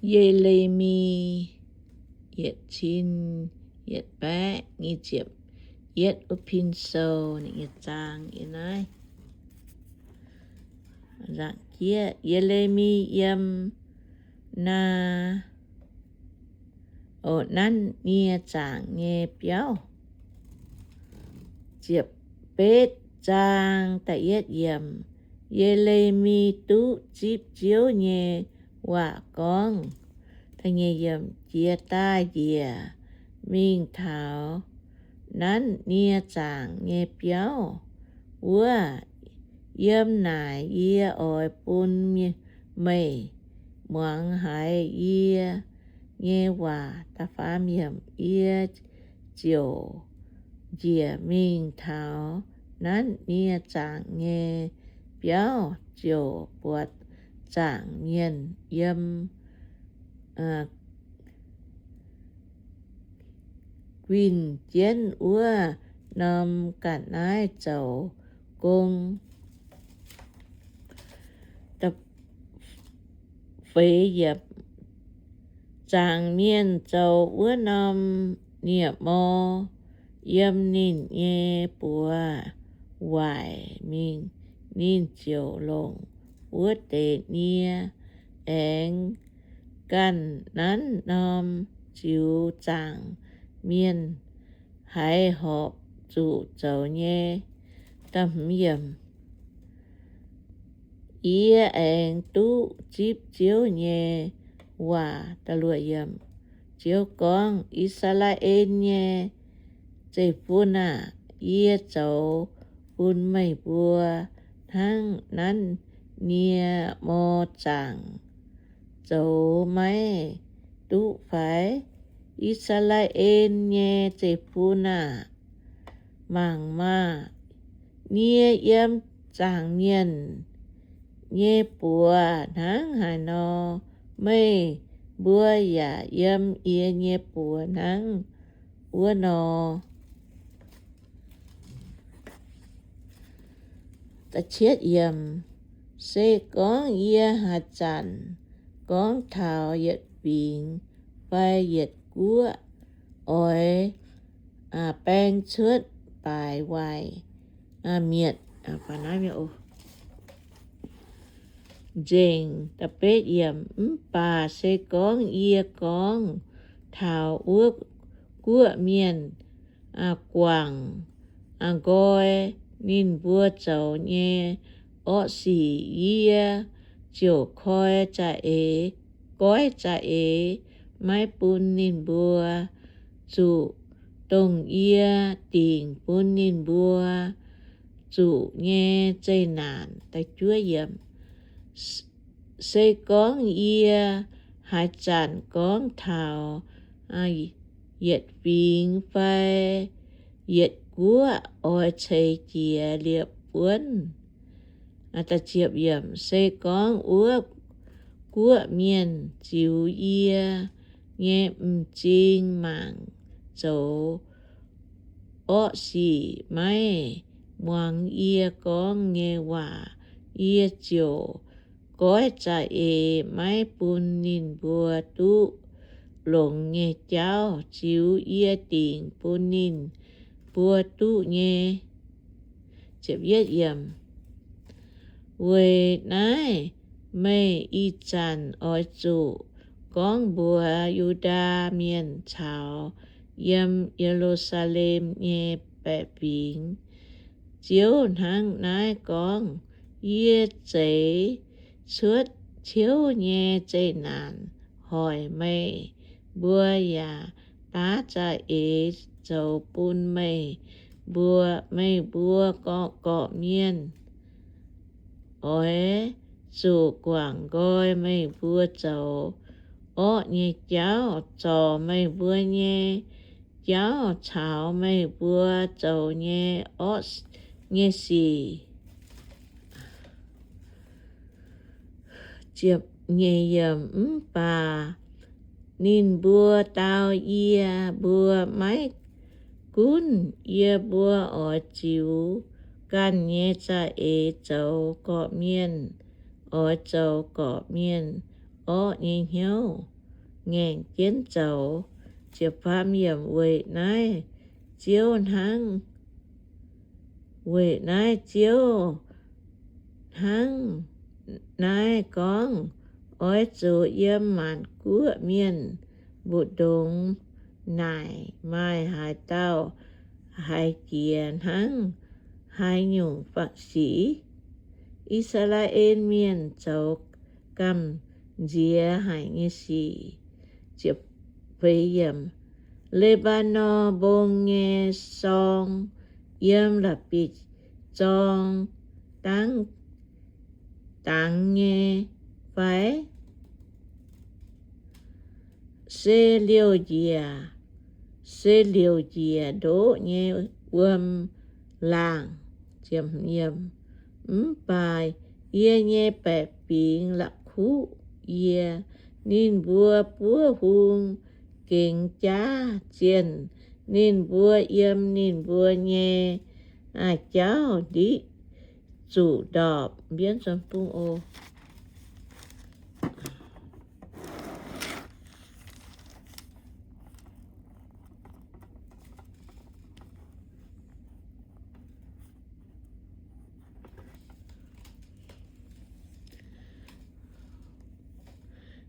Ye^le^mi yietc cin yietc baeqv nyic ziepc yietv wuov pin sou, ninh nyei zaang yiem naaiv. Ye^le^mi yiem naa, o, nanv nie zaangc nyei biauv. Ziepc betv zaang da'yietv yiemc. Ye^le^mi duqv zipv Ziouv nyei waac gorngv, jiex daaih njiec mingh taux nanv nie zaangc nyei biauv wuov, yiem naaic yie oix bun meih muangx haiz yie nyei waac. Yie ziouc njiec mingh taux nanv nie zaangc nyei biauv, ziouc buatc zaangc mienh yiem guinh jienv wuov norm ga'naaiv zoux gong. Feix yiemc. Zaangc mienh zoux wuov norm nie-mor yiem ninh nyei buoz waaic mingh, ninh ziouc longc wuov deix nie aengx ganh nanv norm ziux zaangc mienh haiz horpc zuqc zoux nyei. Yie aengx duqv zipv Ziouv nyei waac. Ziouv gorngv, I^saa^laa^en nyei zeiv-fun aah! Yie zoux bun meih mbuo hnangv nanv nie-mor zaangc zoux maiv duqv fai? I^saa^laa^en nyei zeiv-fun aah! Mangc maah! Nie yiem zaangc mienh nyei buoz hnangv haaix nor, meih mbuo yaac yiem yie nyei buoz hnangv wuov nor. Se gorngv yie haaix zanc gorngv taux yietc fingx fai yietc guoqv oix baeng cuotv baaix waaic mietc nzengc, mv baac se gorngv yie gorngv taux wuov guoqv mienh guangc nqoi ninh mbuo zoux nyei orqv sic, yie ziouc koi za'eix, goiv za'eix maiv bun ninh mbuo zuqc dongh yie dingc bun ninh mbuo zuqc nyei zeqc naanc. Se gorngv yie haaix zanc gorngv taux yietc fingx fai yietc guoqv oix ceix jiez liepc buonv, se gorngv wuov guoqv mienh ziux yie nyei m'zing mangc zoux orqv sic, maiv muangx yie gorngv nyei waac, yie ziouc goiv za'eix maiv bun ninh mbuo duqv longx nyei jauv ziux yie dingc bun ninh mbuo duqv nyei. Weic naaiv meih ih zanc oix zuqc gorngv mbuox Yu^ndaa Mienh caux yiem Ye^lu^saa^lem nyei baeqc fingx, Ziouv hnangv naaiv gorngv, Yie zeix cuotv ciouv nyei zeqc naanc hoic meih mbuo yaac daav za'eix zoux bun meih mbuo. Meih mbuo gorqv-gorqv mienh oix zuqc guangc nqoi meih mbuo zoux orqv nyei jauv, zorc meih mbuo nyei jauv caux meih mbuo zoux nyei orqv nyei sic. Mv baac ninh mbuo dau yie mbuo, Maiv gunv yie mbuo oix ziux ganh nyei za'eix zoux gorqv-mienh, oix zoux gorqv-mienh orqv nyei hnyouv ngaengc jienv zoux. Weic naaiv Ziouv hnangv, weic naaiv Ziouv hnangv naaiv gorngv, Oix zuqc yiem maanc guoqv mienh mbu'ndongx naaic maaih haaix dauh haiz jiex hnangv haaix nyungc sic? I^saa^laa^en Mienh zoux gamh nziex haic nyei sic. Lebanon Mbong nyei sorng yiem la'bieiv-zorng dangx nyei fai? Se liouh njiec, se liouc njiec ndoqv nyei wuom-laangc. Mv baac yie nyei baeqc fingx la'kuqv yie. Ninh mbuo buov hung gengx jaav zienh. Ninh mbuo yiem ninh mbuo nyei jauv ndiqv zuqc ndorpc.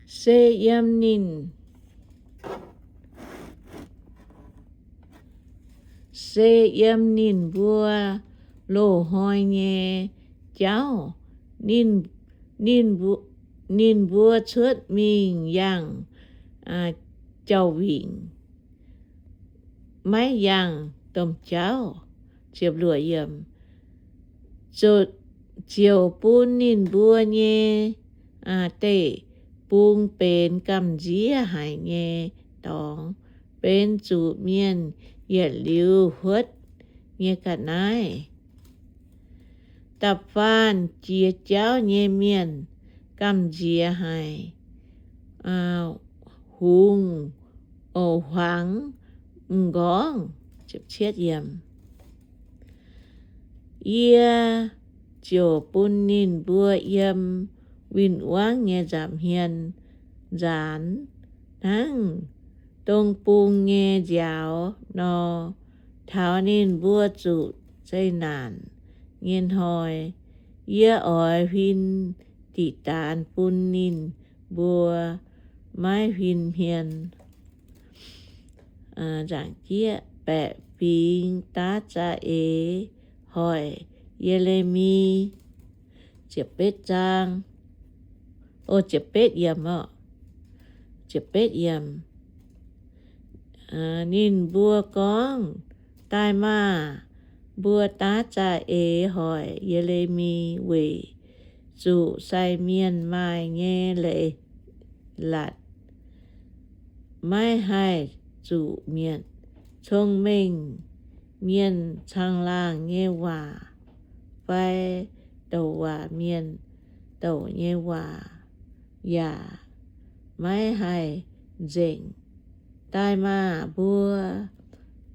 Se yiem ninh, se yiem ninh mbuo loz hnoi nyei jauv, ninh, ninh mbuo cuotv mingh yangh jauv-wingc, maiv yangh domh jauv. Ziouc bun ninh mbuo nyei deic-bung benx gamh nziex haic nyei dorngx, benx zuqc mienh yietc liuz huotv nyei ga'naaiv. Da'faanh jiex jauv nyei mienh gamh nziex haic, hungx, o, huangx m'nqorngv. Yie ziouc bun ninh mbuo yiem win-wangv nyei nza'hmien nzaanx hnangv dong bung nyei nziaaux nor. Taux ninh mbuo zuqc zeqc naanc nyei hnoi, yie oix huin diqc daanz bun ninh mbuo maiv huin hmien. Baeqc fingx daav za'eix hoic Ye^le^mi. Ziepc betv zaang, o, ziepc betv yiemc oc. Ziepc betv yiemc. Ninh mbuo gorngv, Daaih maah! Mbuo daav za'eix hoic Ye^le^mi weic zuqc sai mienh maaih nyei leiz-latc maiv haih zuqc mietc. Cong-mengh mienh caangh laangh nyei waac fai douc waac mienh douc nyei waac yaac maiv haih nzengc. Daaih maah! Mbuo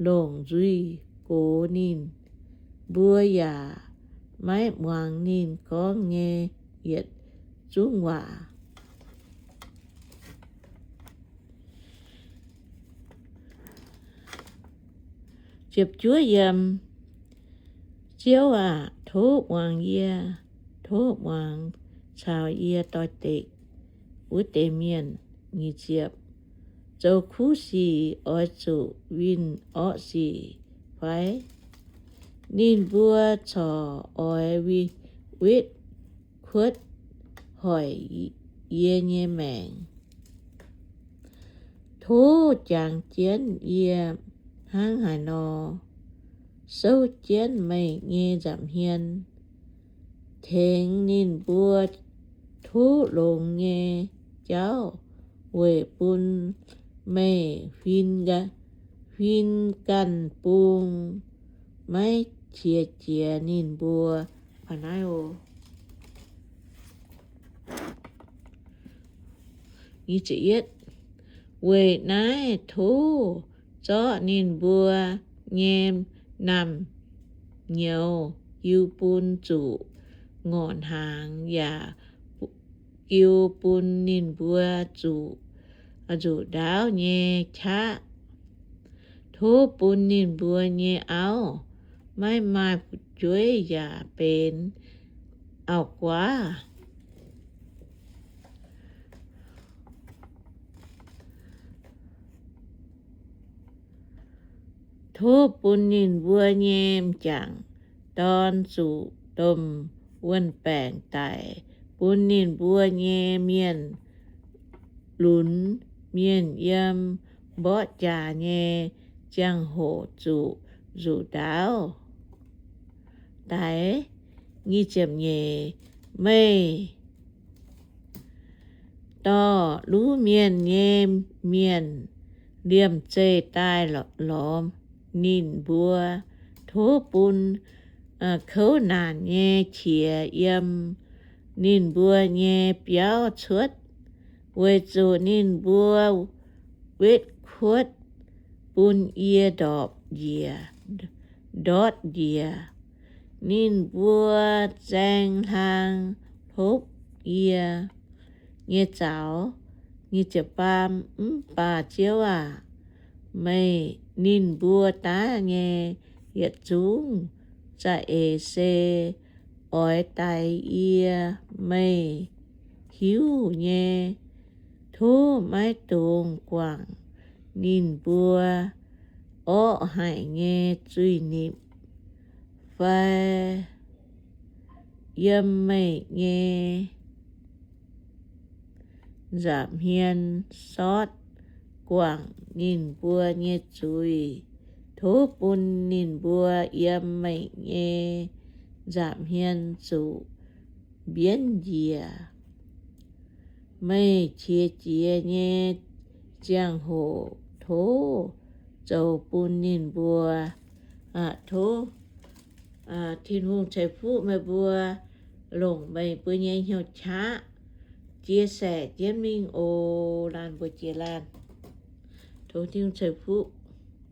longc nzuih gox ninh. Mbuo yaac maiv muangx ninh gorngv nyei yietc zungv waac. Ziouv aac, tov muangx yie, tov muangx caux yie doix-dekc wuov deix mienh. Zoux kuv sic oix zuqc winh orqv sic fai? Ninh mbuo corc oix wetv kuotv hoic yie nyei maengc. Tov jangx jienv yie hnangv haaix nor souv jienv meih nyei nza'hmien, tengx ninh mbuo tov longx nyei jauv, weic bun meih huin ganh bung, maiv qiex jiez ninh mbuo. Weic naaiv tov zorqv ninh mbuo nyei naamh nyouz hiu bun zuqc ngorc hnaangx yaac jiu bun ninh mbuo zuqc nzuqc ndaauv nyei qaqv. Tov bun ninh mbuo nyei auv maiv maaih fu'jueiv yaac benx auv-guaav. Tov bun ninh mbuo nyei m'jangc dorn zuqc domh wuon-baengc daic, bun ninh mbuo nyei mienh lunx mienh yiem mborqv jaax nyei ziangh hoc zuqc nzuqc ndaauv daix. Meih dorh luv mienh nyei mienh liemh zeih daaih lorz ninh mbuo. Tov bun kouv naanc nyei qiex yiem ninh mbuo nyei biauv cuotv, weic zuqc ninh mbuo wetv kuotv bun yie ndorpc njiec, ndortv njiec. Ninh mbuo zaeng hlang hlopv yie nyei zaux. Mv baac Ziouv aac, meih, ninh mbuo daav nyei yietc zungv za'eix se oix daix yie. Meih hiuv nyei. Tov maiv dungx guangc ninh mbuo orqv haic nyei zuiz-nipc fai yiem meih nyei nza'hmien sortv guangc ninh mbuo nyei zuiz. Tov bun ninh mbuo yiem meih nyei nza'hmien zuqc mbienv njiec. Meih qiex jiez nyei ziangh hoc tov zoux bun ninh mbuo. Tov Tin-Hungh ceix fuqv meih mbuo, longc meih mbuo nyei hnyouv qaqv chia sẻ jienv mingh oc. Laanh mbuo jiex laanh. Tov Tin-Hungh ceix fuqv.